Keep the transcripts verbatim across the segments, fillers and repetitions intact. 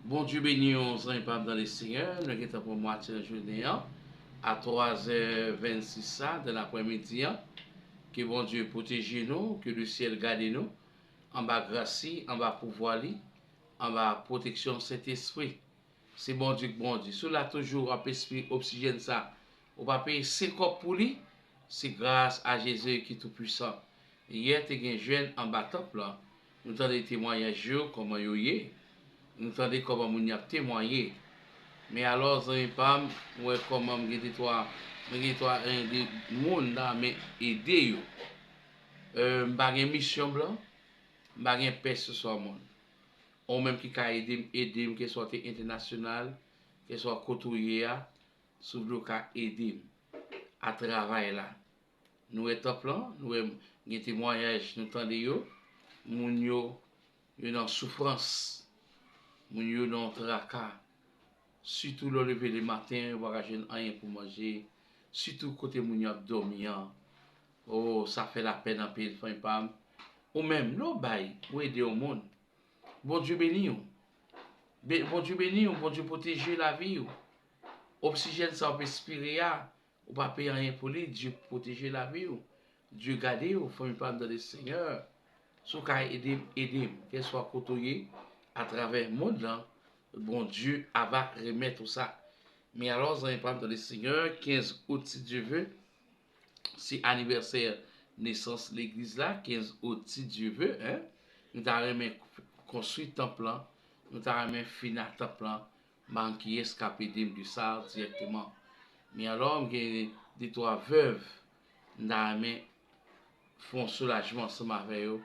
Bondye beni w, zanmi pa m nan Lesenyè. Nou gentan pran mwatye nan jounen an, a twazè vennsis sa, nan lapremidi an. Ke Bondye pwoteje nou, ke lesyèl gade nou, anba gras li, anba pouvwa li, anba pwoteksyon Sentespri. Se Bondye k Bondye. Si w la toujou, w ap espire oksijèn sa, ou pa peye senk kòb pou li, se gras a Jezi ki toupwisan. Yè te gen jèn anba tanp lan. Nou tande temwayaj yo, kòman yo ye. Nou tande kòman moun y ap temwaye. Men alò, zanmi pa m, m wè kòman m gen de twa, m gen twa, en, de moun nan men ede yo. Euh, m pa gen misyon blan, m pa gen pèseswa moun. Ou menm ki ka ede m, ede m, keswa w te entènasyonal, keswa kote w ye a, si w vle w ka ede m a travay la. Nou wè tanp lan, nou wè gen temwayaj, nou tande yo. Moun yo, yo nan soufrans. Moun yo nan traka. Sitou lè w leve lematen, ou pa ka jwenn anyen pou manje. Sitou kote moun yo ap dòmi an. Oh, sa fè lapèn anpil, fanmi pa m. Ou menm, lè w bay, ou ede yon moun. Bondye beni w. Be- Bondye beni w, Bondye pwoteje lavi w. Oksijèn sa w ap espire a, ou pa peye anyen pou li, Dye pwoteje lavi w. Dye gade w, fanmi pa m nan Lesenyè. Si w ka ede m, ede m. Kèlswa kote w ye, atravè mond lan, Bondye ava remèt ou sa. Men alò, zanmi pa m nan Lesenyè, kenz out, si Dye ve, se anivèsè nesans legliz la, kenz out, si Dye ve, en. Nou ta renmen konstwi tanp lan, nou ta renmen fini tanp lan, m pa konn kiyès k ap ede m de sa dirèkteman. Men alò, m gen de twa vèv, m ta renmen fè yon soulajman ansanm avè yo.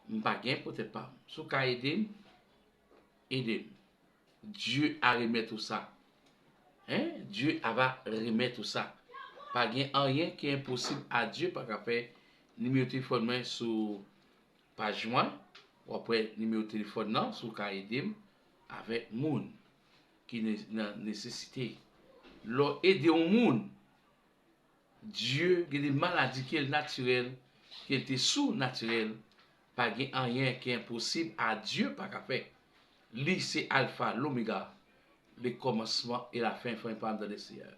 M pa gen poutèt pa m. Si w ka ede m, ede m. Dye a remèt ou sa. Hein? Dye ava remèt ou sa. Pa gen anyen ki enposib a Dye pa ka fè. Nimewo telefòn mwen sou paj mwen. W ap wè nimewo telefòn nan, si w ka ede m avèk moun ki ne- nan nesesite. Lè w ede yon moun, Dye gen de maladi ke l natirèl, ke l te sou natirèl, pa gen anyen ki enposib a Dye pa ka fè. Li se Alfa, Lomega, le kòmansman e la fen, fanmi pa m nan Lesenyè.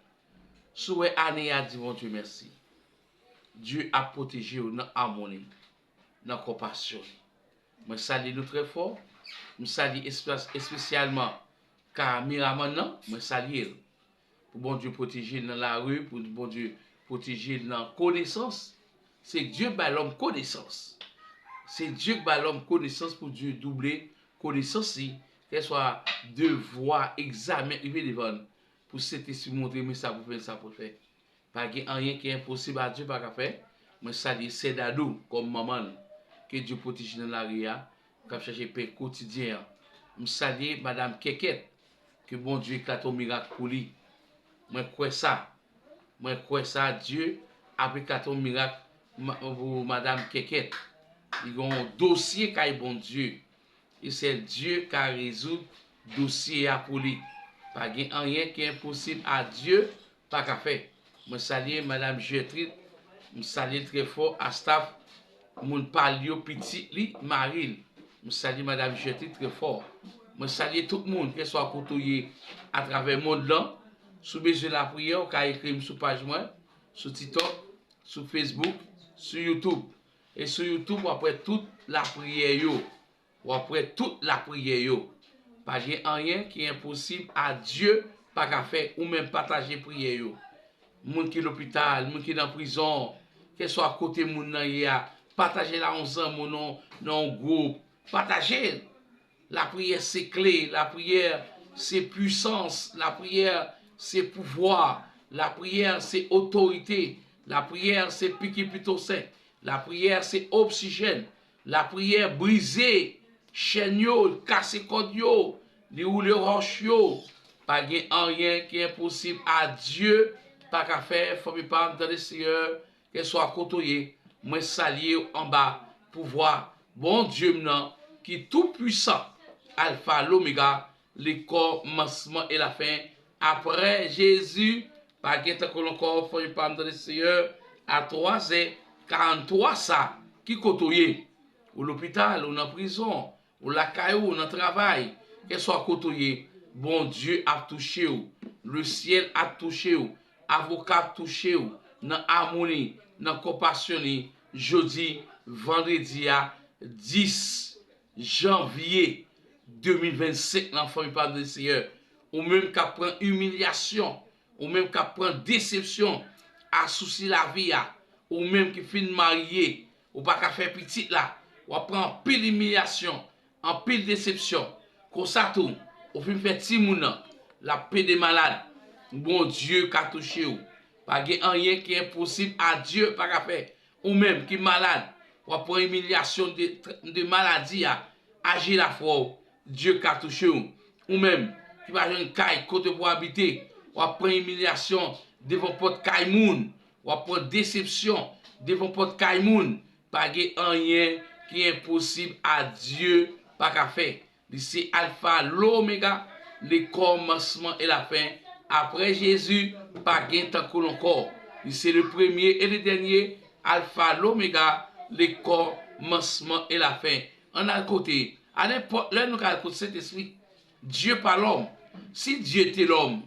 Si w wè ane a, di Bondye mèsi. Dye ap pwoteje w nan amoni, nan konpasyon li. Mwen salye nou trè fò. M salye espe- espesyalman kameramann nan, mwen salye l. Pou Bondye pwoteje l nan lari, pou Bondye pwoteje l nan konesans. Se Dye k bay lòm konesans. Se Dye k bay lòm konesans pou Dye double konesans li. Kèlswa devwa, egzamen k rive devan l, pou Sentespri montre men sa pou fè, sa pou fè. Pa gen anyen ki enposib a Dye pa ka fè. Mwen salye sè Dadou kòm manman l. Ke Dye pwoteje nan lari a, k ap chache pen kotidyen an. M salye madanm Kèkèt. Ke Bondye eklate yon mirak pou li. Mwen kwè sa. Mwen kwè sa, Dye ap eklate yon mirak ma- pou madanm Kèkèt. Li gen yon dosye kay Bondye. E sèl Dye ka rezoud dosye a pou li. Pa gen anyen ki enposib a Dye pa ka fè. Mwen salye madanm Jètrid, m salye l trè fò, a staf moun pa l yo, pitit li, mari l. M salye madanm Jètrid trè fò. Mwen salye tout moun, kèlswa kote w ye atravè mond lan. Si w bezwen lapriyè, w ka ekri m sou paj mwen, sou TikTok, sou Facebook, sou YouTube. E sou YouTube, w ap wè tout lapriyè yo. W ap wè tout lapriyè yo. Pa gen anyen ki enposib a Dye pa ka fè. Ou menm pataje priyè yo. Moun ki lopital, moun ki nan prizon, kèlswa kote moun nan ye a, pataje l a yon zanmi w nan, nan yon gwoup. Pataje l. Lapriyè se kle, lapriyè se pwisans, lapriyè se pouvwa, lapriyè se otorite, lapriyè se piki pito sen, lapriyè se oksijèn, lapriyè brize chèn yo, l kase kòd yo, li woule wòch yo. Pa gen anyen ki enposib a Dye pa ka fè, fanmi pa m, tande Seyè, kèlswa kote w ye, mwen salye w anba pouvwa Bondye m nan ki tou pwisan, Alfa, Lomega, le kòmansman e lafen. Apre Jezi, pa gen tankou l ankò, fanmi pa m, tande Seyè, a twazè karanntwa sa, ki kote w ye? Ou lopital, ou nan prizon, ou lakay ou, ou nan travay, Kèlswa kote w ye, Bondye ap touche w. Lesyèl ap touche w. Avoka ap touche w nan amou li, nan konpasyon li, jodi, vandredi a, dis janvye de mil vennsenk lan, fanmi pa m, Seyè. Ou menm k ap pran imilyasyon, ou menm k ap pran desepsyon, asousi lavi a, ou menm ki fin marye, ou pa ka fè pitit la, w ap pran anpil imilyasyon, anpil desepsyon. Konsa tou, ou fin fè timoun nan, l ap pede malad. Bondye ka touche w. Pa gen anyen ki enposib a Dye pa ka fè. Ou menm ki malad, w ap pran imilyasyon de, de maladi a, aji lafwa w, Dye ka touche w. Ou menm ki pa jwenn kay kote pou w abite, w ap pran imilyasyon devan pòt kay moun, w ap pran desepsyon devan pòt kay moun. Pa gen anyen ki enposib a Dye pa ka fè. Li se Alfa, Lomega, le kòmansman e lafen. Apre Jezi, pa gen tankou l ankò. Li se le premye e le dènye, Alfa, Lomega, le kòmansman e lafen. Ann al kote, a nenpòt lè nou ka al kote Sentespri. Dye pa lòm. Si Dye te lòm,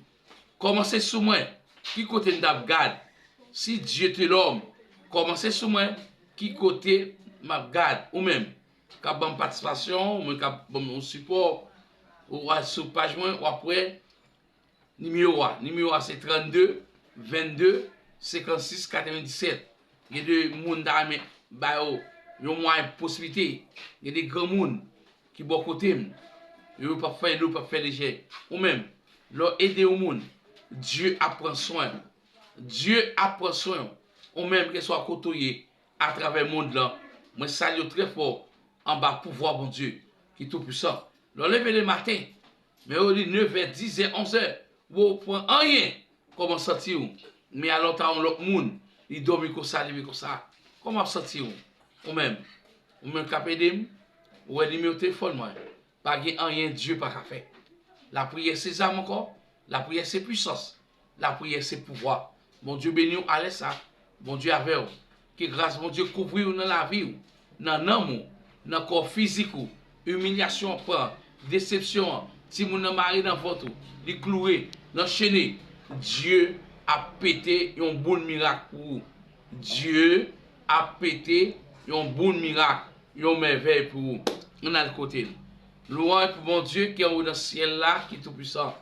kòmanse sou mwen, ki kote m t ap gad? Si Dye te lòm, kòmanse sou mwen, ki kote m ap gad? Ou menm k ap ban m patisipasyon, ou menm k ap ban m yon sipò, ou al sou paj mwen, w ap wè nimewo a. Nimewo a se trannde, vennde, senkannsis, katrevenndisèt. Gen de moun ta renmen ba yo yon mwayen posiblite. Gen de granmoun ki bò kote m. Yo p ap fè lou, p ap fè lejè. Ou menm, lè w ede yon moun, Dye ap pran swen w. Dye ap pran swen w. Ou menm, kèlswa kote w ye, atravè mond lan, mwen salye w trè fò anba pouvwa Bondye ki toupwisan. Lè w leve lematen, men yo di nevè, dizè, onzè, ou pran anyen, kòman w santi w? Men alò ta yon lòt moun, li dòmi konsa, leve konsa. Kòman w ap santi w? Ou menm, ou menm k ap ede m, ou wè nimewo telefòn mwen. Pa gen anyen Dye pa ka fè. Lapriyè se zam ankò, lapriyè se pwisans, lapriyè se pouvwa. Bondye beni w alè sa, Bondye avè w. Ke gras Bondye kouvri w nan lavi w, nan nanm ou, nan kò fizik ou. Imilyasyon an pran, desepsyon an, timoun nan mare nan vant ou, li kloure, nan chene. Dye ap pete yon boul mirak pou ou. Dye ap pete yon boul mirak, yon mèvèy pou ou. Ann al kote l. Lwanj pou Bondye ki anwo nan syèl la, ki toupwisan.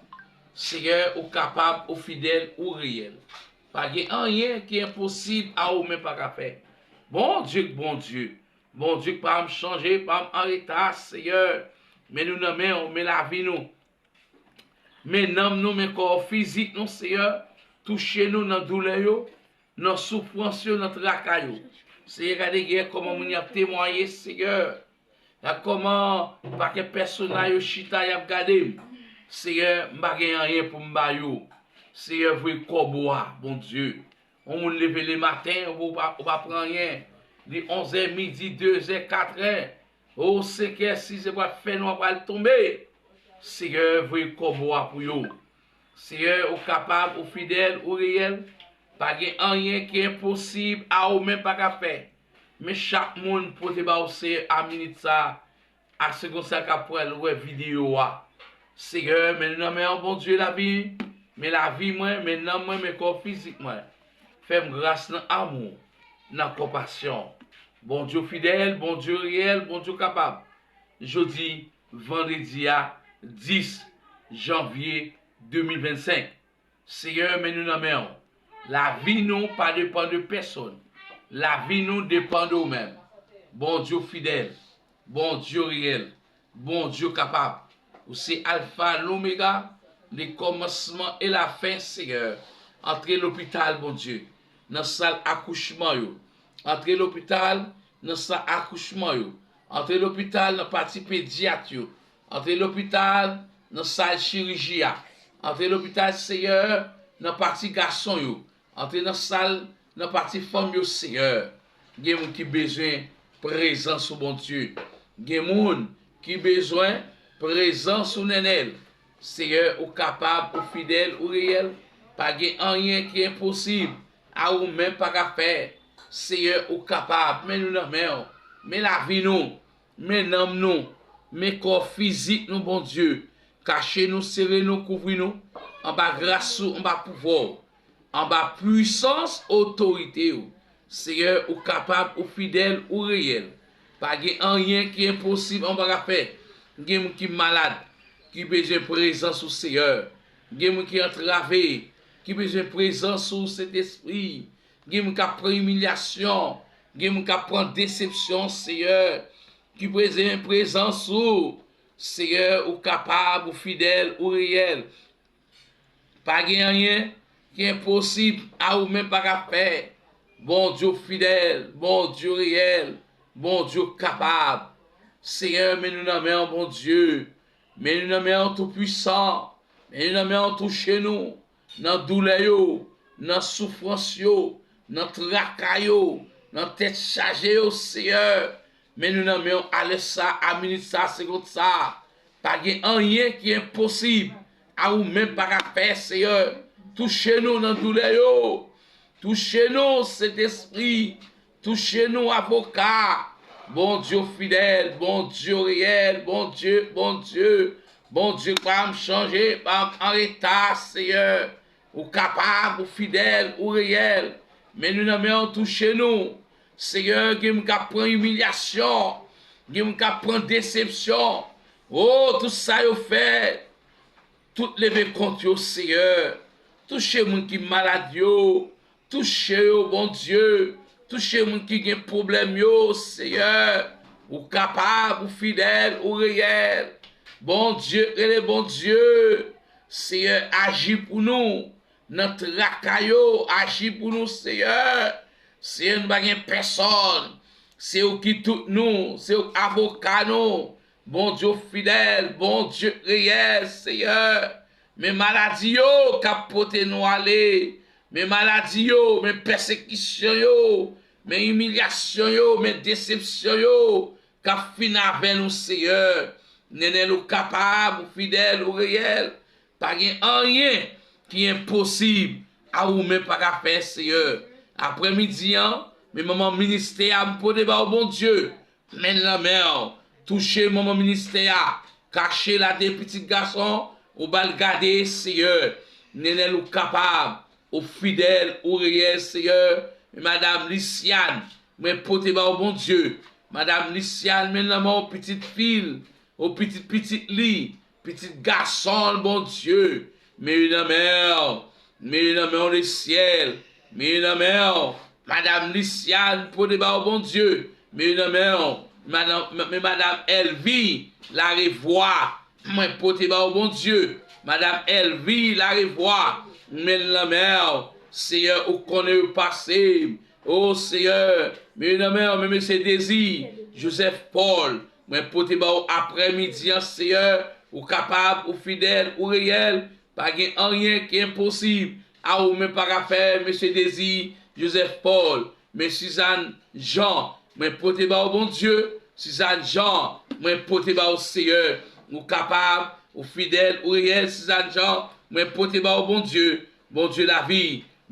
Seyè, ou kapab, ou fidèl, ou reyèl. Pa gen anyen ki enposib a ou menm pa ka fè. Bondye k Bondye. Bondye k pa janm chanje, pa janm anreta, Seyè. Men nou nan men w, men lavi nou. Men nanm nou, men kò fizik nou, Seyè. Touche nou nan doulè yo, nan soufrans yo, nan traka yo. Seyè, gade gen kòman moun y ap temwaye, Seyè. Gad kòman pakèt pèsona yo chita, y ap gade m. Seyè, m pa gen anyen pou m ba yo. Seyè, voye kòb ou a, Bondye. Yon moun leve lematen, ou pa, ou pa pran anyen. Li onzè, midi, dezè, katrè. O, senkè, sizè, pral fè nwa, pral tonbe. Seyè, voye kòb ou a pou yo. Seyè, ou kapab, ou fidèl, ou reyèl. Pa gen anyen ki enposib a ou menm pa ka fè. Men chak moun pote ba ou, Seyè, a minit sa a, a segonn sa k ap pral wè videyo a. Seyè, men nou nan men w, Bondye lavi, men lavi mwen, men nanm mwen, men kò fizik mwen. Fè m gras nan amou, nan konpasyon. Bondye w fidèl, Bondye w reyèl, Bondye w kapab. Jodi, vandredi a, dis janvye de mil vennsenk. Seyè, men nou nan men w. Lavi nou pa depann de pèsonn. Lavi nou depann de ou menm. Bondye w fidèl, Bondye w reyèl, Bondye w kapab. Ou se Alfa, Lomega, le kòmansman e lafen, Seyè. Antre lopital, Bondye, nan sal akouchman yo. Antre lopital, nan sal akouchman yo. Antre lopital, nan pati pedyat yo. Antre lopital, nan sal chiriji a. Antre lopital, Seyè, nan pati gason yo. Antre nan sal, nan pati fanm yo, Seyè. Gen moun ki bezwen prezans ou, Bondye. Gen moun ki bezwen prezans ou, Nènèl. Seyè, ou kapab, ou fidèl, ou reyèl. Pa gen anyen ki enposib a ou menm pa ka fè. Seyè, ou kapab. Men nou nan men w. Men lavi nou. Men nanm nou. Men kò fizik nou, Bondye. Kache nou, sere nou, kouvri nou anba gras ou, anba pouvwa w, anba pwisans otorite w. Seyè, ou kapab, ou fidèl, ou reyèl. Pa gen anyen ki enposib ou pa ka fè. Gen moun ki malad, ki bezwen prezans ou, Seyè. Gen moun ki antrave, ki bezwen prezans ou, Sentespri. Gen moun k ap pran imilyasyon, gen moun k ap pran desepsyon, Seyè, ki bezwen prezans ou. Seyè, ou kapab, ou fidèl, ou reyèl. Pa gen anyen ki enposib a ou menm pa ka fè. Bondye w fidèl, Bondye w reyèl, Bondye w kapab. Seyè, men nou nan men w, Bondye. Men nou nan men w, Toupwisan. Men nou nan men w, touche nou nan doulè yo, nan soufrans yo, nan traka yo, nan tèt chaje yo, Seyè. Men nou nan men w alè sa, a minit sa, segond sa. Pa gen anyen ki enposib a ou menm pa ka fè, Seyè. Touche nou nan doulè yo. Touche nou, Sentespri. Touche nou, avoka. Bondye w fidèl, Bondye w reyèl, Bondye, Bondye. Bondye pa m chanje, pa m an reta, Seyè. Ou kapab, ou fidèl, ou reyèl. Men nou nan men w, touche nou. Seyè, gen moun k ap pran imilyasyon, gen moun k ap pran desepsyon. O, tout sa yo fè, tout leve kont yo, Seyè. Touche moun ki malad yo, touche yo, Bondye. Touche moun ki gen pwoblèm yo, Seyè. Ou kapab, ou fidèl, ou reyèl. Bondye, rele Bondye. Seyè, aji pou nou. Nan traka yo, aji pou nou, Seyè. Seyè, nou pa gen pèsòn. Se ou ki tout nou, se ou avoka nou. Bondye w fidèl, Bondye reyèl, Seyè. Men maladi yo k ap pote nou ale. Men maladi yo, men pèsekisyon yo, men imilyasyon yo, men desepsyon yo k ap fin avè nou, Seyè. Nenel, ou kapab, ou fidèl, ou reyèl. Pa gen anyen ki enposib a ou menm pa ka fè, Seyè. Aprèmidi an, men manman ministè a, m pote ba ou, Bondye. Men l nan men w. Touche manman ministè a. Kache l a de pitit gason ou ba l gade, Seyè. Nenel, ou kapab, ou fidèl, ou reyèl, Seyè. Men madanm Lisiane, mwen pote ba ou, Bondye. Madanm Lisiane, men l nan men w, pitit fi l, ou pitit pitit li, pitit gason l, Bondye. Men yo nan men w. Men yo nan men w, Lesyèl. Men yo nan men w. Madanm Lisiane, pote ba ou, Bondye. Men yo nan men w. Madanm, men madanm Elvi Larevwa, mwen pote ba ou, Bondye. Madanm Elvi Larevwa, men l nan men w. Seyè, ou konnen yo pase. O Seyè, men yo nan men w, men mesye Dezi Joseph Paul, mwen pote ba ou aprèmidi an, Seyè, ou kapab, ou fidèl, ou reyèl, pa gen anyen ki enposib a ou menm pa ka fè, mesye Dezi Joseph Paul. Men Suzanne Jean, mwen pote ba ou, Bondye. Suzanne Jean, mwen pote ba ou, Seyè. Ou kapab, ou fidèl, ou reyèl, Suzanne Jean, mwen pote ba ou, Bondye. Bondye lavi,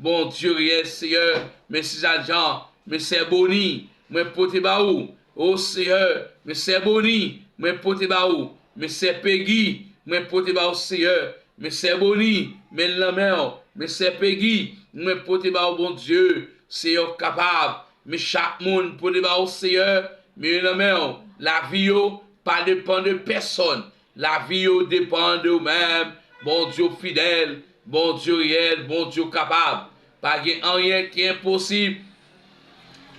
Bondye reyèl, Seyè. Men Suzanne Jean, men sè Boni, mwen pote ba ou. O Seyè, men sè Boni, mwen pote ba ou. Men sè Pegi, mwen pote ba ou, Seyè. Men sè Boni, men l nan men w. Men sè Pegi, mwen pote ba ou, Bondye. Seyè, ou kapab. Men chak moun, pote ba ou, Seyè. Men yo nan men w. Lavi yo pa depann de pèsòn. Lavi yo depann de ou menm. Bondye w fidèl, Bondye w reyèl, Bondye w kapab. Pa gen anyen ki enposib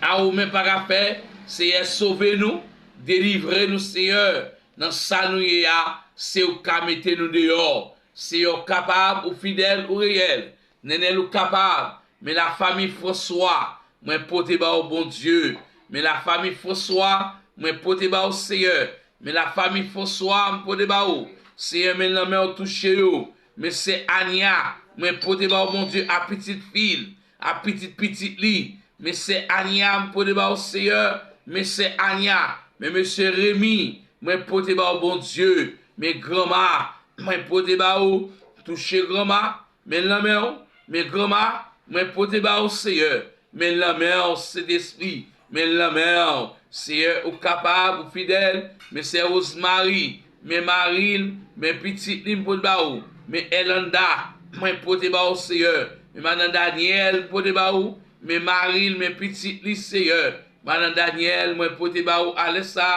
a ou menm pa ka fè. Seyè, sove nou, delivre nou, Seyè. Nan sa nou ye a, se ou k ka mete nou deyò. Seyè, ou kapab, ou fidèl, ou reyèl. Nenel, ou kapab. Men lafanmi Franswa, mwen pote ba ou, Bondye. Men lafanmi Franswa, mwen pote ba ou, Seyè. Men lafanmi Franswa, m pote ba ou. Seyè, men nan men w, touche yo. Men sè Ania, mwen pote ba ou, Bondye, a pitit fi l, a pitit pitit li. Men sè Ania, m pote ba ou, Seyè. Men sè Ania, men mesye Remi, mwen pote ba ou, Bondye. Men granma, mwen pote ba ou. Touche granma, men nan men w. Men granma, mwen pote ba ou, Seyè. Men nan men w, Sentespri. men l nan men w. Seyè, ou kapab, ou fidèl, men sè Rosemary, men mari l, men pitit li, m pote ba ou. Men Elanda, mwen pote ba ou, Seyè. Men madan Daniel, m pote ba ou. Men mari l, men pitit li, Seyè. Madan Daniel, mwen pote ba ou alè sa,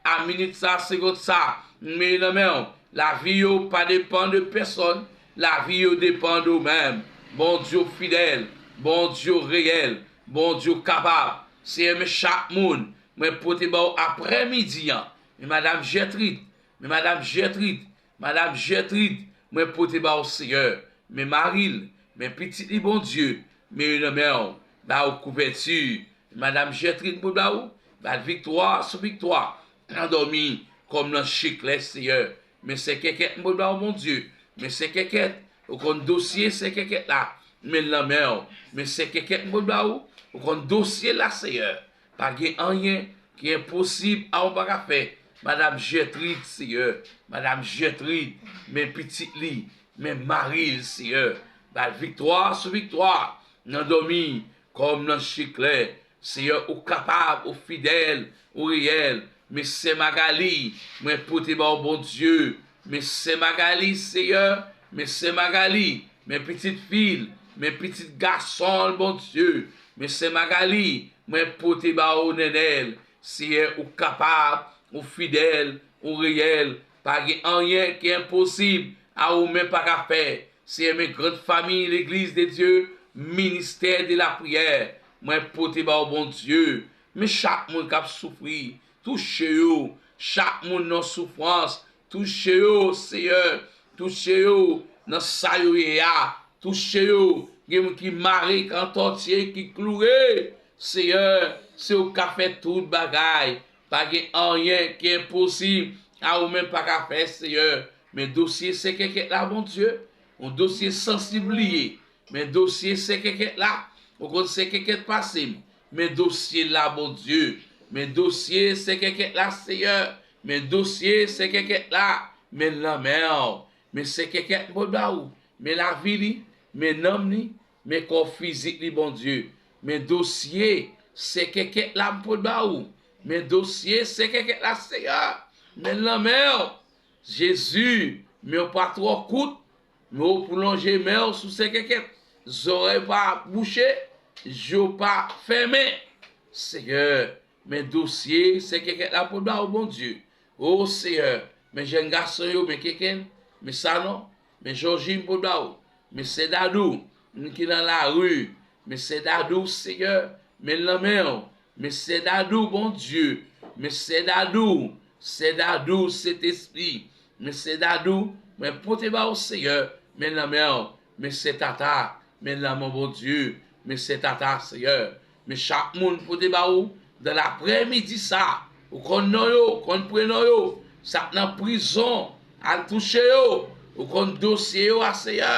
a minit sa, segond sa. Men yo nan men w. Lavi yo pa depann de pèsòn. Lavi yo depann de ou menm. Bondye w fidèl. Bondye w reyèl. Bondye w kapab. Seyè, men chak moun mwen pote ba w aprèmidi an. Men madan Jètrid. Men madan Jètrid. Madan Jètrid, mwen pote ba w, Seyè. Men mari l, men pitit li, Bondye, men yo nan men w. Ba yo kouvèti. Madan Jètrid, m pote ba ou. Ba l viktwa sou viktwa. Nan dòmi kòm nan chiklè, Seyè. Men sè Kèkèt, m pote ba ou, Bondye. Men sè Kèkèt, ou konn dosye sè Kèkèt la. Men l nan men w. Men sè Kèkèt, m pote ba ou. Ou konn dosye la, Seyè. Pa gen anyen ki enposib a ou pa ka fè. Madan Jètrid, Seyè. Madan Jètrid, men pitit li, men mari l, Seyè. Ba l viktwa sou viktwa. Nan dòmi kòm nan chiklè. Seyè, ou kapab, ou fidèl, ou reyèl. Men sè Magali, mwen pote ba ou, Bondye. Men sè Magali, Seyè, men sè Magali, men pitit fi l, men pitit gason l, Bondye. Men sè Magali, mwen pote ba ou, Nènèl. Seyè, ou kapab, ou fidèl, ou reyèl. Pa gen anyen ki enposib a ou menm pa ka fè. Seyè, men grann fanmi Legliz de Dye, Ministè de la Priyè, mwen pote ba ou, Bondye. Men chak moun k ap soufri, touche yo. Chak moun nan soufrans, touche yo, Seyè. Touche yo nan sa yo ye a. Touche yo. Gen moun ki mare, ki antòtye, ki kloure. Seyè, se ou k ka fè tout bagay. Pa gen anyen ki enposib a ou menm pa ka fè, Seyè. Men dosye sè Kèkèt la, Bondye, yon dosye sansib li ye. Men dosye sè Kèkèt la, ou konn sè Kèkèt pase m. Men dosye la, Bondye. Men dosye sè Kèkèt la, Seyè. Men dosye sè Kèkèt la, men l nan men w. Men sè Kèkèt, m pote ba ou. Men lavi li, men nanm li, men kò fizik li, Bondye. Men dosye sè Kèkèt la, m pote ba ou. Men dosye sè Kèkèt la, Seyè. Men l nan men w. Jezi, men w pa twò kout. Men w pou lonje men w sou sè Kèkèt. Zòrèy pa bouche, je w pa fèmen. Seyè, men dosye sè Kèkèt la, m pote ba ou, Bondye. O Seyè, men jèn gason yo, men Keken, men Sanon, men Jòji, m pote ba ou. Men sè Dadou, moun ki nan lari, men sè Dadou, Seyè, men l nan men w. Men sè Dadou, Bondye, men sè Dadou, sè Dadou, Sentespri, men sè Dadou, mwen pote ba ou, Seyè, men l nan men w. Men sè Tata, men l nan men w, Bondye, men sè Tata, Seyè. Men chak moun pote ba ou, dan laprèmidi sa, ou konn non yo, ou konn prenon yo, sa k nan prizon, al touche yo, ou konn dosye yo a, Seyè.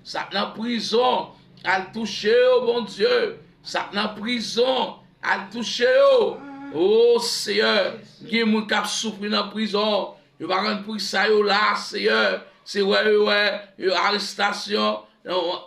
Sa k nan prizon, al touche yo, Bondye. Sa k nan prizon, al touche yo. O Seyè, gen moun k ap soufri nan prizon. Yo pa konn poukisa yo la, Seyè. Se wè yo wè, yo arestasyon, yon,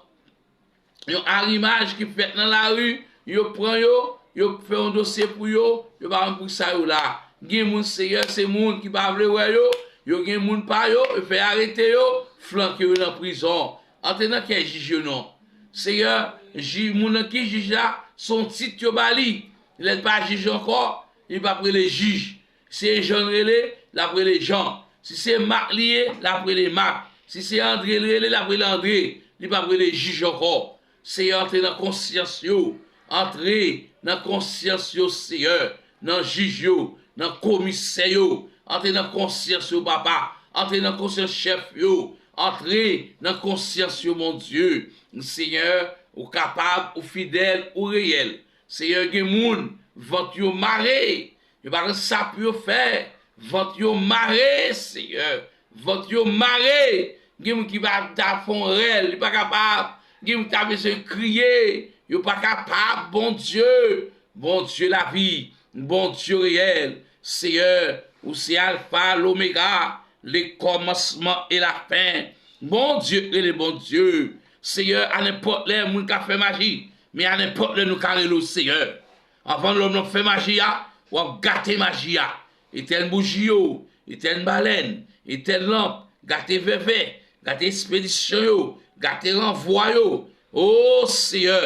yon arimaj ki fèt nan lari, yo pran yo, yo fè yon dosye pou yo, yo pa konn poukisa yo la. Gen moun, Seyè, se moun ki pa vle wè yo, yo gen moun pa yo, yo fè arete yo, flanke yo nan prizon. Antre nan kè jij yo non. Seyè, jij, moun nan ki jij la, se yon tit yo ba li. Lè l pa jij ankò, li p ap rele jij. Si se Jan l rele, l ap rele Jan. Si se Mak li ye, l ap rele Mak. Si se Andre l rele, l ap rele Andre. Li p ap rele jij ankò. Seyè, antre nan konsyans yo. Antre nan konsyans yo, Seyè. Nan jij yo, nan komisè yo. Antre nan konsyans yo, Papa. Antre nan konsyans chèf yo. Antre nan konsyans yo, Bondye. Seyè, ou kapab, ou fidèl, ou reyèl. Seyè, gen moun, vant yo mare. Yo pa konn sa pou yo fè. Vant yo mare, Seyè. Vant yo mare. Gen moun ki pa ta fè yon rèl, li pa kapab. Gen moun ki ta bezwen kriye, yo pa kapab. Bondye, Bondye lavi, Bondye reyèl. Seyè, ou se Alfa, Lomega, le kòmansman e la fen. Bondye rele Bondye. Seyè, a nenpòt lè moun ka fè maji, men a nenpòt lè nou ka rele w Seyè. Anvan lòm nan fè maji a, w ap gate maji a. Etèn bouji yo, etèn balèn, etèn lanp, gate vèvè, gate espedisyon yo, gate ranvwa yo. O Seyè,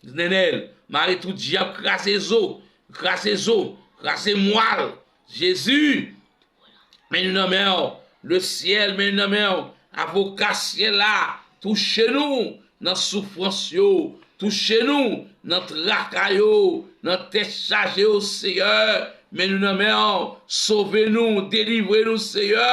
Nenèl, mare tout dyab, kraze zo, kraze zo, kraze mwal. Jezi, men nou nan men w. Lesyèl, men nou nan men w. Avoka syèl la, touche nou nan soufrans yo. Touche nou nan traka yo, nan tèt chaje yo, Seyè. Men nou nan men w. Sove nou, delivre nou, Seyè.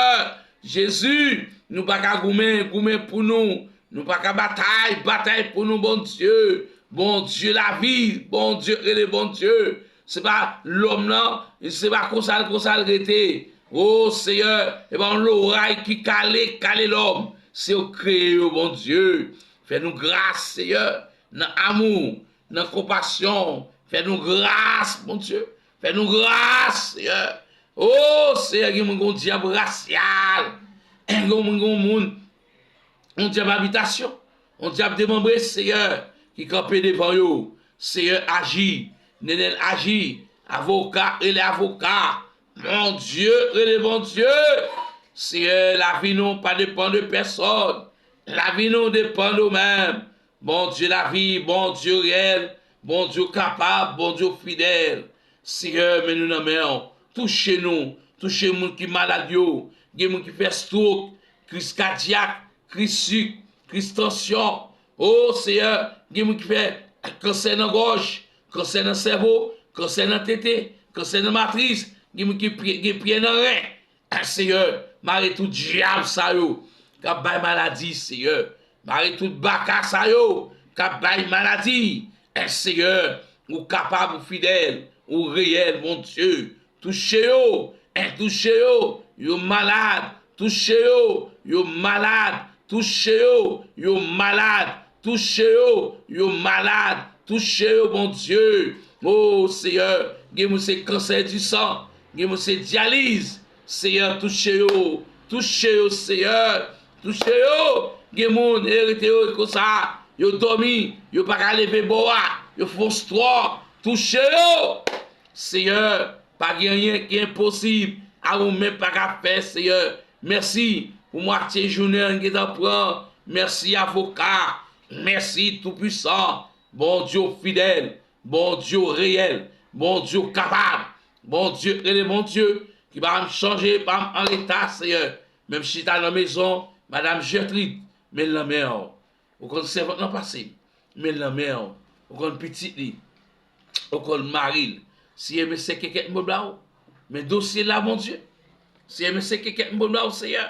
Jezi, nou pa ka goumen, goumen pou nou. Nou pa ka batay, batay pou nou, Bondye. Bondye lavi, Bondye rele Bondye. Se pa lòm nan, se pa konsa l, konsa l rete. O Seyè, e pa yon loray ki kale, kale lòm. Se yo kreye yo, Bondye. Fè nou gras, Seyè, nan amou, nan konpasyon. Fè nou gras, Bondye. Fè nou gras, Seyè. O Seyè, gen moun, gen yon dyab rasyal. Gen moun, gen moun, yon dyab abitasyon, yon dyab demanbre, Seyè, ki kanpe devan yo. Seyè, aji. Nenèl, aji. Avoka, rele avoka. Bondye, rele Bondye. Seyè, lavi nou pa depann de pèsòn. Lavi nou depann de ou menm. Bondye lavi, Bondye reyèl, Bondye kapab, Bondye fidèl. Seyè, men nou nan men w. Touche nou, touche moun ki malad yo. Gen moun ki fè stroke, kriz kadyak, kriz sik, kriz tansyon. O Seyè, gen moun ki fè kansè nan gòj, kansè nan sèvo, kansè nan tete, kansè nan matris, gen moun ki pye- gen pyè nan ren. Seyè, mare tout dyab sa yo k ap bay maladi, Seyè. Mare tout baka sa yo k ap bay maladi. Seyè, ou kapab, ou fidèl, ou reyèl, Bondye. Touche yo, touche yo, yo malad. Touche yo, yo malad. Touche yo, yo malad. Touche yo, yo malad. Touche yo, Bondye. O Seyè, gen moun se kansè di san, gen moun se dyaliz. Seyè, touche yo. Touche yo, Seyè. Touche yo. Gen moun, e rete yo konsa. Yo dòmi, yo pa ka leve bò a. Yo fè yon stròk. Touche yo. Seyè, pa gen anyen ki enposib a ou menm pa ka fè, Seyè. Mèsi pou mwatye jounen an gentan pran. Mèsi, avoka. Mèsi, Toupwisan. Bondye w fidèl. Bondye w reyèl. Bondye w kapab. Bondye rele Bondye ki pa janm chanje, pa janm an reta, Seyè. Menm chita nan mezon, Madanm Jètrid, men l nan men w. Ou konn sèvant lan pase, men l nan men w. Ou konn pitit li, ou konn mari l. Seyè, men se kèkèt m ba w. Men dosye la, Bondye. Seyè, men se kèkèt m ba w, Seyè.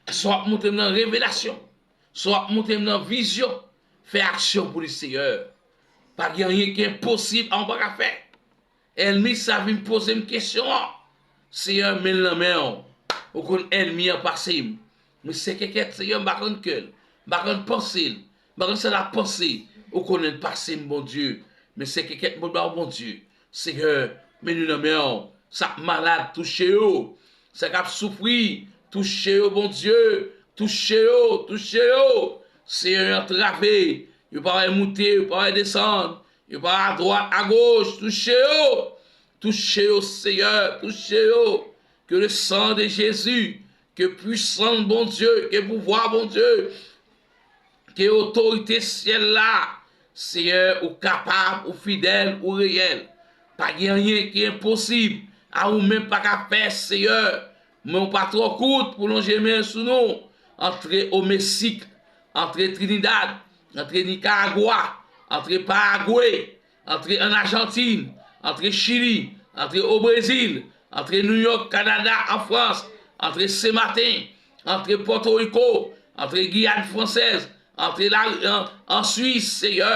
Sa w ap montre m nan revelasyon, sa w ap montre m nan vizyon, fè aksyon pou li, Seyè. Pa gen anyen ki enposib a w pa ka fè. Ènmi sa vin poze m kesyon an. Seyè, men l nan men w. Ou konn ènmi an pase m. Men se kèkèt, Seyè, m pa konn kè l. M pa konn panse l. M pa konn sa l ap panse. Ou konnen l pase m, Bondye. Men se kèkèt m ba w, Bondye. Seyè, men nou nan men w. Sa k malad, touche yo. Sa k ap soufri, touche yo, Bondye. Touche yo, touche yo. Seyè, yo antrave. Yo pa wè moute, yo pa wè desann. Yo pa adwat, agoch, touche yo. Touche yo, Seyè, touche yo. Que le sang de Jésus, que puissance, Bondye, que pouvwa, Bondye, ke otorite syèl la, Seyè, ou kapab, ou fidèl, ou reyèl. Pa gen anyen ki enposib a ou menm pa ka fè, Seyè. Men w pa twò kout pou lonje men sou nou. Antre o Meksik, antre Trinidad, antre Nikaragwa, antre Paragwe, antre an Ajantin, antre Chili, antre o Brezil, antre Nouyòk, Kanada, an Frans, antre Senmaten, antre Pòtoriko, antre Giyàn Fransèz, antre la, an, an Swis, Seyè,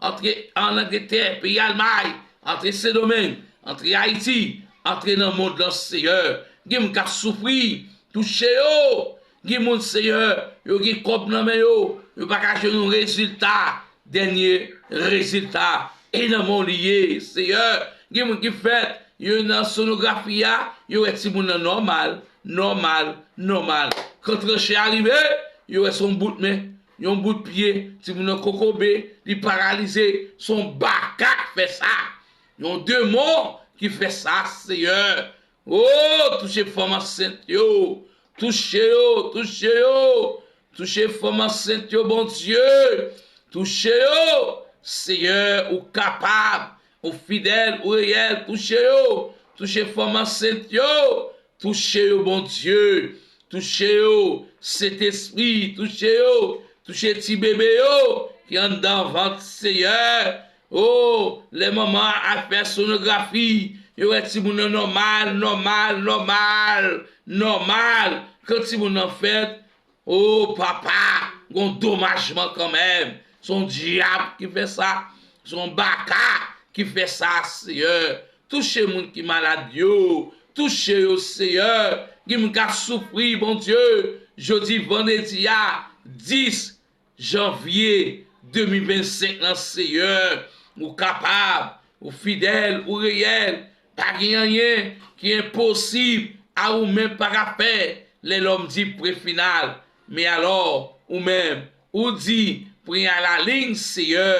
antre an Angletè, peyi Almay, antre Sendomeng, antre Ayiti, antre nan mond lan, Seyè. Gen moun k ap soufri, touche yo. Gen moun, Seyè, yo gen kòb nan men yo, yo pa ka jwenn yon rezilta, dènye rezilta. E nan men w li ye, Seyè. Gen moun ki fèt, yo nan sonografi a, yo wè timoun nan nòmal, nòmal, nòmal. Kan tranche a rive, yo wè se yon bout men, yon bout pye, timoun nan kokobe, li paralize, se yon baka k fè sa. Yon demon ki fè sa, Seyè. O, touche fanm ansent yo. Touche yo, touche yo. Touche fanm ansent yo, Bondye. Touche yo. Seyè, ou kapab, ou fidèl, ou reyèl. Touche yo. Touche fanm ansent yo. Touche yo, Bondye. Touche yo, Sentespri. Touche yo. Touche ti bebe yo ki anndan vant, Seyè. O, lè manman an al fè sonografi, yo wè timoun nan nòmal, nòmal, nòmal, nòmal. Kan timoun nan fèt, o, papa, gon domajman kanmenm. Se yon dyab ki fè sa. Se yon baka ki fè sa, Seyè. Touche moun ki malad yo. Touche yo, Seyè. Gen moun k ap soufri, Bondye. Jodi vandredi a, dis janvye de mil vennsenk lan, Seyè, ou kapab, ou fidèl, ou reyèl. Pa gen anyen ki enposib a ou menm pa ka fè. Lè lòm di pwen final, men alò, ou menm, ou di pwen a la liy, Seyè.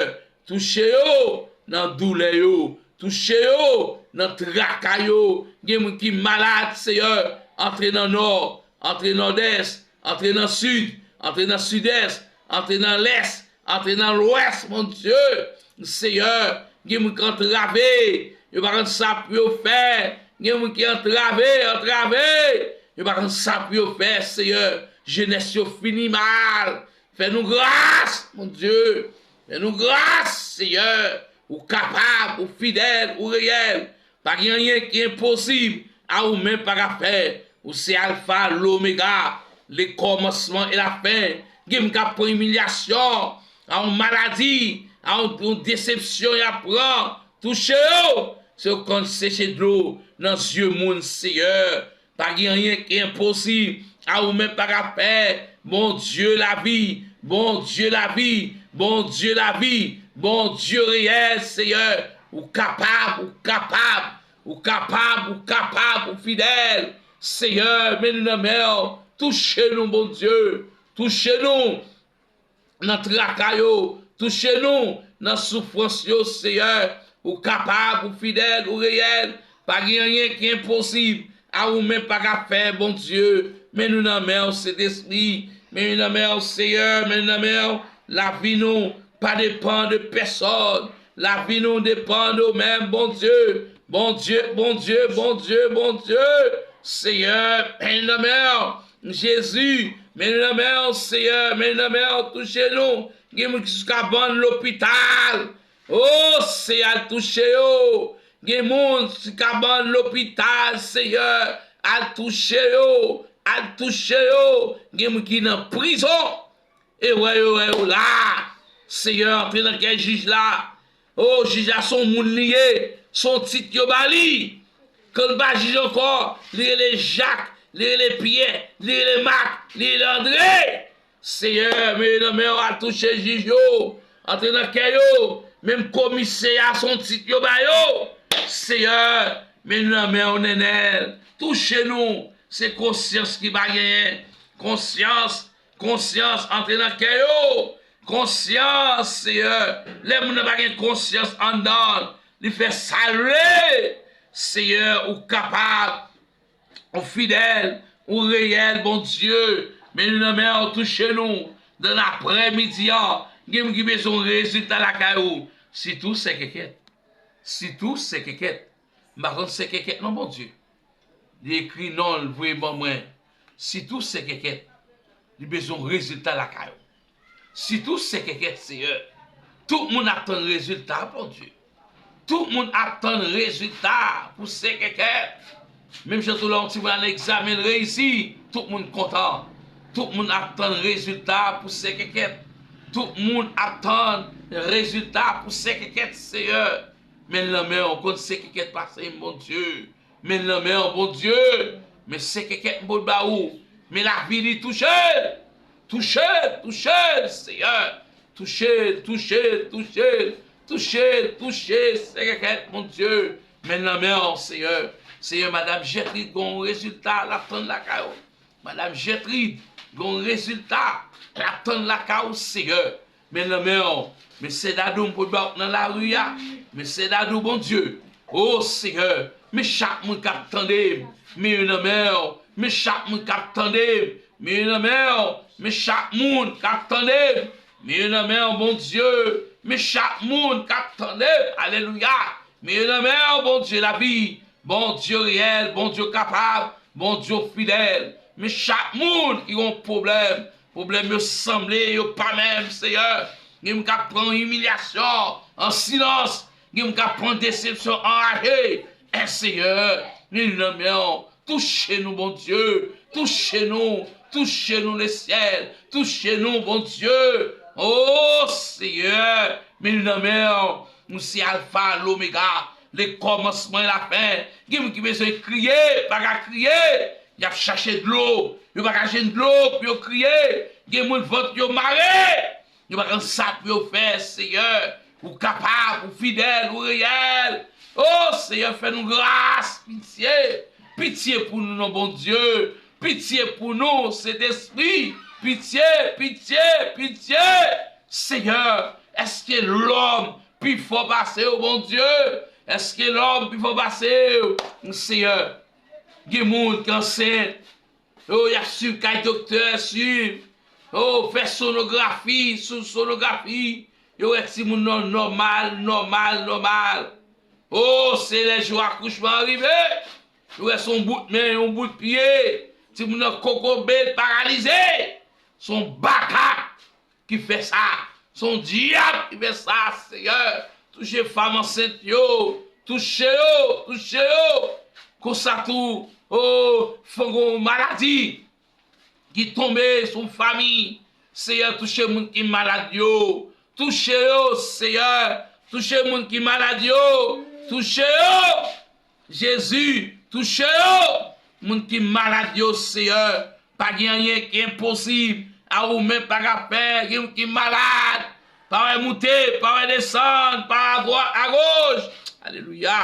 Touche yo nan doulè yo. Touche yo nan traka yo. Gen moun ki malad, Seyè. Antre nan nò, antre nòdès, antre nan sid, antre nan sidès, antre nan lès, antre nan lwès, Bondye. Seyè, gen moun ki antrave, yo pa konn sa pou yo fè. Gen moun ki antrave, antrave, yo pa konn sa pou yo fè, Seyè. Jenès yo fini mal. Fè nou gras, Bondye. Fè nou gras, Seyè. Ou kapab, ou fidèl, ou reyèl. Pa gen anyen ki enposib a ou menm pa ka fè. Ou se Alfa, Lomega, le kòmansman e la fen. Gen moun k ap pran imilyasyon, a yon maladi, a yon, yon desepsyon y ap pran. Touche yo, se yo konn seche dlo nan zye moun, Seyè. Pa gen anyen ki enposib a ou menm pa ka fè. Bondye lavi, Bondye lavi, Bondye lavi, Bondye reyèl, Seyè. Ou kapab, ou kapab, ou kapab, ou kapab, ou fidèl. Seyè, men nou nan men w. Touche nou, Bondye. Touche nou nan traka yo. Touche nou nan soufrans yo, Seyè. Ou kapab, ou fidèl, ou reyèl. Pa gen anyen ki enposib a ou menm pa ka fè, Bondye. Men nou nan men w, Sentespri. Men nou nan men w, Seyè. Men nou nan men w. Lavi nou pa depann de pèsòn. Lavi nou depann de ou menm, Bondye. Bondye, Bondye, Bondye, Bondye. Seyè, men nou nan men w. Jezi, men nou nan men w, Seyè, men nou nan men w, touche nou. Gen moun ki sou kabann lopital. O, Seyè, al touche yo. Gen moun sou kabann lopital, Seyè, al touche yo, al touche yo. Gen moun ki nan prizon. E wè yo, wè yo la. Seyè, antre nan kè jij la. O, jij la se yon moun li ye. Se yon tit yo ba li. Kan l pa jij ankò, li rele Jak, li rele Pyè, li rele Mak, li rele Andre. Seyè, men yo nan men w, al touche jij yo. Antre nan kè yo. Menm komisè a, se yon tit yo ba yo. Seyè, men nou nan men w, Nènèl. Touche nou. Se konsyans ki pa genyen. Konsyans, konsyans, antre nan kè yo. Konsyans, Seyè. Lè moun nan pa gen konsyans anndan l, li fè sa l vle. Seyè, ou kapab, ou fidèl, ou reyèl, Bondye. Men nou nan men w, touche nou. Nan aprèmidi an, gen moun ki bezwen rezilta lakay ou. Sitou sèkèkèt. Sitou sèkèkèt. M pa konn sèkèkèt non, Bondye. Li ekri non l, voye ban mwen. Sitou sèkèkèt. Li bezwen rezilta lakay ou. Sitou sèkèkèt, Seyè. Tout moun ap tann rezilta, Bondye. Tout moun ap tann rezilta pou sèkèkèt. Menm jan tou lè yon timoun al egzamen, l reyisi, tout moun kontan. Tout moun ap tann rezilta pou sèkèkèt. Tout moun ap tann rezilta pou sèkèkèt, Seyè. Men l nan men w, konn sèkèkèt pase m, Bondye. Men l nan men w, Bondye. Men sèkèkèt m pot ba ou. Men lavi li touche l. Touche l, touche l, Seyè. Touche l, touche l, touche l. Touche l, touche l, sèkèkèt, Bondye. Men l nan men w, Seyè. Seyè, madanm Jètrid gon rezilta l ap tann lakay ou. Madanm Jètrid gon rezilta l ap tann lakay ou, Seyè. Men nan men w. Men sè Dadou m pot ba w nan lari a. Men sè Dadou, Bondye. O Seyè, men chak moun k ap tande m. Men yo nan men w. Men chak moun k ap tande m. Men yo nan men w. Men chak moun k ap tande m. Men yo nan men w, Bondye. Men chak moun k ap tande m. Alelouya. Men yo nan men w, Bondye lavi. Bondye reyèl, Bondye kapab, Bondye fidèl. Men chak moun ki gen yon pwoblèm, pwoblèm yo sanble, yo pa menm, Seyè. Gen moun k ap pran imilyasyon an silans. Gen moun k ap pran desepsyon anraje. E Seyè, men yo nan men w. Touche nou, Bondye. Touche nou. Touche nou, Lesyèl. Touche nou, Bondye. O Seyè, men nou nan men w. Ou se Alfa, Lomega, le kòmansman e lafen. Gen moun ki bezwen kriye, pa ka kriye. Y ap chache dlo. Yo pa ka jwenn dlo pou yo kriye. Gen moun vant yo mare. Yo pa konn sa pou yo fè, Seyè. Ou kapab, ou fidèl, ou reyèl. O Seyè, fè nou gras, pitye. Pitye pou nou, non, Bondye. Pitye pou nou, Sentespri. Pitye, pitye, pitye. Seyè, èske lòm pi fò pase w, Bondye? Èske lòm pi fò pase w, Seyè? Gen moun ki ansent, o, y ap swiv kay doktè, swiv. O, fè sonografi sou sonografi. Yo wè timoun nan nòmal, nòmal, nòmal. O, se lè jou akouchman an rive. Yo wè se yon bout men, yon bout pye. Timoun nan kokobe, paralize. Se yon baka ki fè sa. Se yon dyab ki fè sa, Seyè. Touche fanm ansent yo. Touche yo, touche yo. Konsa tou, o, fangon maladi ki tonbe sou fanmi. Seyè, touche moun ki malad yo. Touche yo, Seyè. Touche moun ki malad yo. Touche yo. Jezi, touche yo. Moun ki malad yo, Seyè. Pa gen anyen ki enposib. A ou menm pa ka fè. Gen moun ki malad. Pa wè moute, pa wè desann, pa adwat, agoch. Alelouya.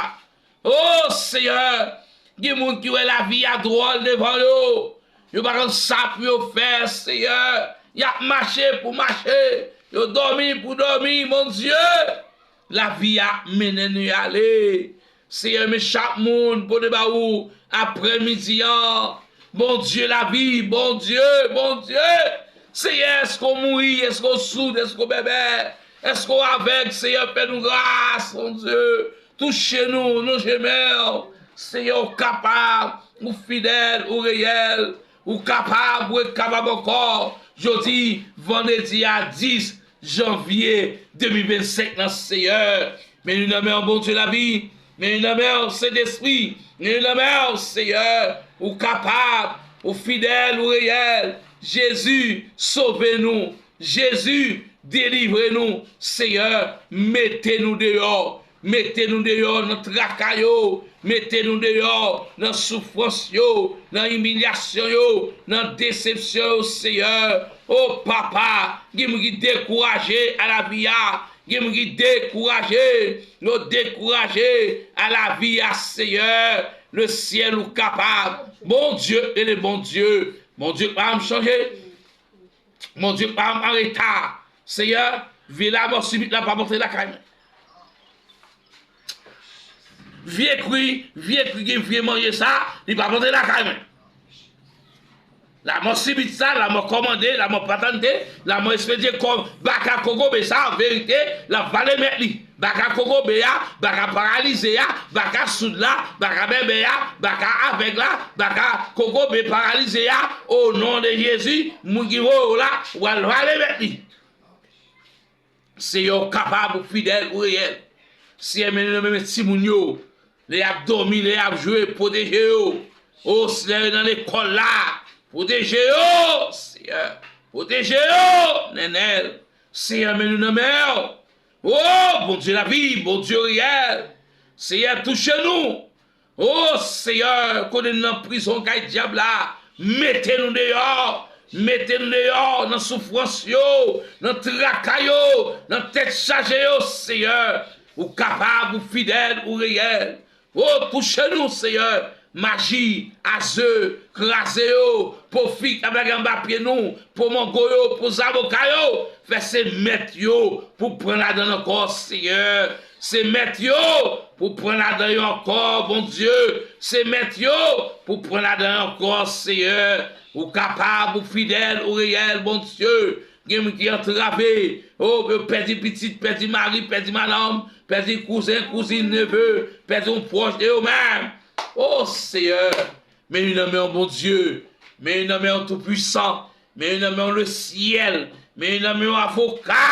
O Seyè, gen moun ki wè lavi a dwòl devan yo. Yo pa konn sa pou yo fè, Seyè. Y ap mache pou mache. Yo dòmi pou dòmi, Bondye. Lavi a ap mennen nou ale. Seyè, men chak moun pote ba ou aprèmidi an. Bondye lavi, Bondye, Bondye. Seyè, èske w mouri? Èske w soud? Èske w bèbè? Èske w avèg? Seyè, fè nou gras, Bondye. Touche nou, nou jemen w. Seyè, ou kapab, ou fidèl, ou reyèl. Ou kapab, ou ret kapab ankò. Jodi, vandredi a dis janvye de mil vennsenk nan, Seyè. Men nou nan men w, Bondye lavi. Men nou nan men w, Sentespri. Men nou nan men w, Seyè. Ou kapab, ou fidèl, ou reyèl. Jezi, sove nou. Jezi, delivre nou. Seyè, mete nou deyò. Mete nou deyò nan traka yo. Mete nou deyò nan soufrans yo, nan imilyasyon yo, nan desepsyon yo, Seyè. O Papa, gen moun ki dekouraje a lavi a. Gen moun ki dekouraje. Yo dekouraje a lavi a, Seyè. Le syèl ou kapab. Bondye, ele Bondye. Bondye pa janm chanje. Bondye pa an reta. Seyè, vye lamò sibit la pa monte lakay mwen. Vye kri, vye kri gen vye manje sa, li pa monte lakay mwen. Lamò sibit sa, lamò kòmande, lamò patante, lamò espedye kòm baka kokobe sa, verite, l ap vale mèt li. Baka kokobe a, baka paralize a, baka soud la, baka bèbè a, baka avèg la, baka kokobe paralize a, o non de Jezi, moun ki voye w la, w al vale mèt li. Seyè, ou kapab, ou fidèl, ou reyèl. Seyè, men nou nan men timoun yo. Lè y ap dòmi, lè y ap jwe, pwoteje yo. O, lè yo nan lekòl la, pwoteje yo, Seyè. Pwoteje yo, Nènèl. Seyè, men nou nan men w. O, Bondye lavi, Bondye reyèl. Seyè, touche nou. O, Seyè, kote nou nan prizon kay dyab la, mete nou deyò. Mete nou deyò nan soufrans yo, nan traka yo, nan tèt chaje yo, Seyè. Ou kapab, ou fidèl, ou reyèl. O, touche nou, Seyè. maji, aze, kraze yo, po fig ap lage anba pye nou, po mango yo, po zaboka yo, fè se mèt yo pou pran ladan ankò, Seyè. Se mèt yo pou pran ladan yo ankò, Bondye. Se mèt yo pou pran ladan yo ankò, Seyè. Ou kapab, ou fidèl, ou reyèl, Bondye. Gen moun ki antrave. O, yo pèdi pitit, pèdi mari, pèdi madanm, pèdi kouzen, kouzin, neve, pèdi yon pwòch de yo menm. O, Seyè, men li nan men w, Bondye. Men li nan men w, Toupwisan. Men li nan men w, Lesyèl. Men li nan men w, Avoka.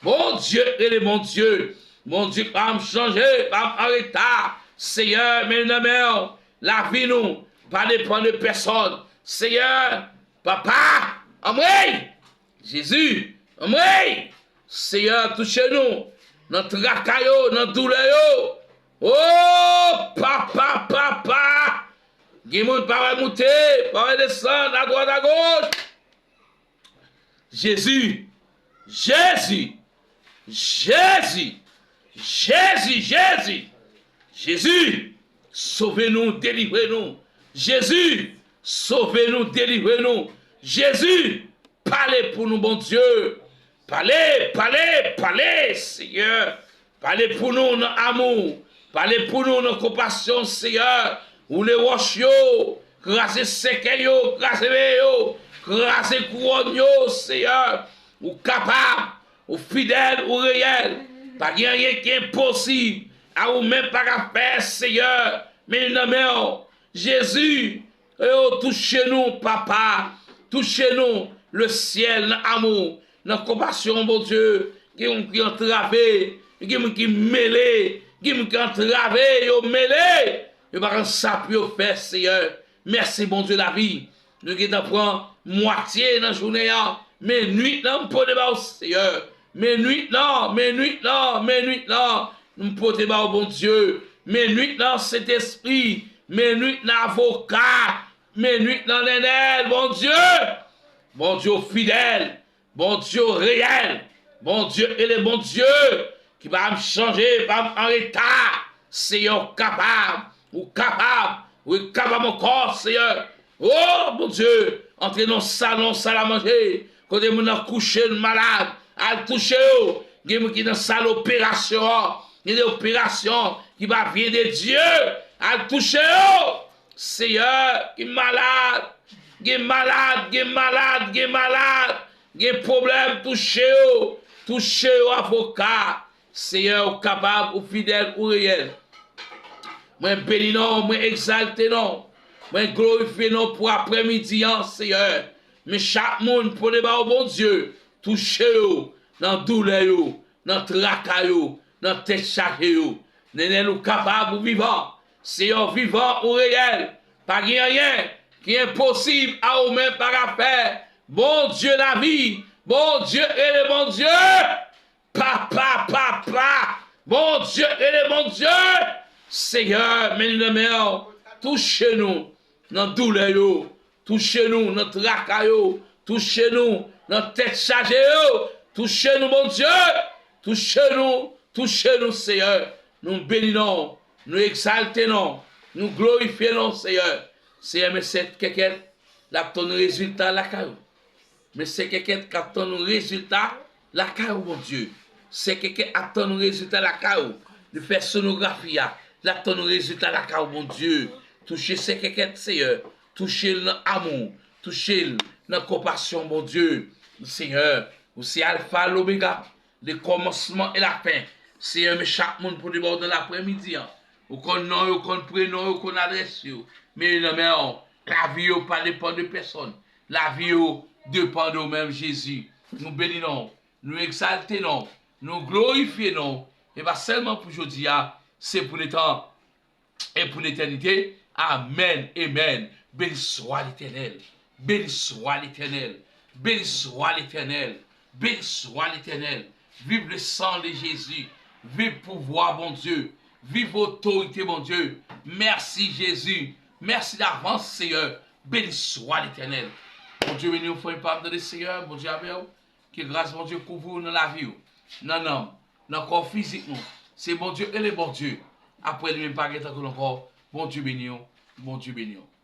Bondye, rele Bondye. Bondye pa m chanje, pa m an reta. Seyè, men li nan men w. Lavi nou pa depann de pèsòn. Seyè, Papa, anmwey! Jezi, anmwey! Seyè, touche nou nan traka yo, nan doulè yo. O, Papa, Papa! Gen moun pa wè moute, pa wè desann, adwat, agoch. Jezi, Jezi, Jezi, Jezi, Jezi, Jezi, sove nou, delivre nou. Jezi, sove nou, delivre nou. Jezi, pale pou nou, Bondye. Pale, pale, pale, Seyè. Pale pou nou nan amou. Pale pou nou nan konpasyon, Seyè. Woule wòch yo. Kraze sèkèy yo. Kraze veye yo. Kraze kouwòn yo, Seyè. Ou kapab. Ou fidèl. Ou reyèl. Pa gen anyen ki enposib a ou menm pa ka fè, Seyè. Men nan men w, Jezi. Yo touche nou, Papa. Touche nou, Lesyèl, nan amou, nan konpasyon, Bondye. Gen moun ki antrave, gen moun ki mele, gen moun ki antrave, yo mele. Yo pa konn sa pou yo fè, Seyè. Mèsi, Bondye lavi. Nou gentan pran mwatye nan jounen an. Men nwit lan, m pote ba w, Seyè. Men nwit lan, men nwit lan, men nwit lan. M pote ba w, Bondye. Men nwit lan, Sentespri. Men nwit lan, Avoka. Men nwit lan, Nènèl, Bondye. Bondye w fidèl. Bondye w reyèl. Bondye rele Bondye. Ki pa m chanje, pa m an reta. Seyè, ou kapab. Ou kapab. Ou kapab ankò, Seyè. O, Bondye, antre nan salon, sal a manje. Kote moun nan kouche, malad. Al touche yo. Gen moun ki nan sal operasyon an. Gen de operasyon ki pa vyen de Dye. Al touche yo. Seyè, ki malad. Gen malad, gen malad, gen malad. Gen pwoblèm, touche yo. Touche yo, Avoka. Seyè, ou kapab, ou fidèl, ou reyèl. Mwen beni non w, mwen egzalte non w. Mwen glorifye non w pou aprèmidi an, Seyè. Men chak moun pote ba w, Bondye, touche yo nan doulè yo, nan traka yo, nan tèt chaje yo. Nènèl, ou kapab, ou vivan. Seyè, ou vivan, ou reyèl. Pa gen anyen ki enposib a ou menm pa ka fè. Bondye lavi, Bondye rele Bondye. Papa, papa, Bondye rele Bondye. Seyè, men li nan men w. Touche nou nan doulè yo. Touche nou nan traka yo. Touche nou nan tèt chaje yo. Touche nou, Bondye. Touche nou. Touche nou, Seyè. Nou beni non w. Nou egzalte non w. Nou glorifye non w, Seyè. Seyè, men sèt kèkèt, l ap tann rezilta lakay ou. Men sèt kèkèt k ap tann yon rezilta lakay ou, Bondye. Sèt kèkèt ap tann yon rezilta lakay ou. Li fè sonografi a, l ap tann yon rezilta lakay ou, Bondye. Touche sèt kèkèt, Seyè. Touche l nan amou. Touche l nan konpasyon, Bondye. Seyè, ou se Alfa, Lomega, le kòmansman e lafen. Seyè, men chak moun pote ba w nan laprèmidi an. Ou konn non yo, ou konn prenon yo, ou konn adrès yo. Men yo nan men w. Lavi yo pa depann de pèsòn. Lavi yo depann de ou menm, Jezi. Nou beni non w. Nou egzalte non w. Nou glorifye non w. E pa sèlman pou jodi a, se pou letan e pou letènite. Amèn, amèn. Beni swa Letènèl. Beni swa Letènèl. Beni swa Letènèl. Beni swa Letènèl. Viv le sang de Jésus. Viv pouvwa Bondye. Viv otorite Bondye. Mèsi Jezi. Mèsi davans, Seyè. Beni swa Letènèl. Bondye beni w, frè pa m, tande Seyè. Bondye avè w. Ke gras Bondye kouvri w nan lavi w, nan nanm, nan kò fizik nou. Se Bondye e le Bondye. Apre li menm pa gen tankou l ankò. Bondye beni w. Bondye beni w.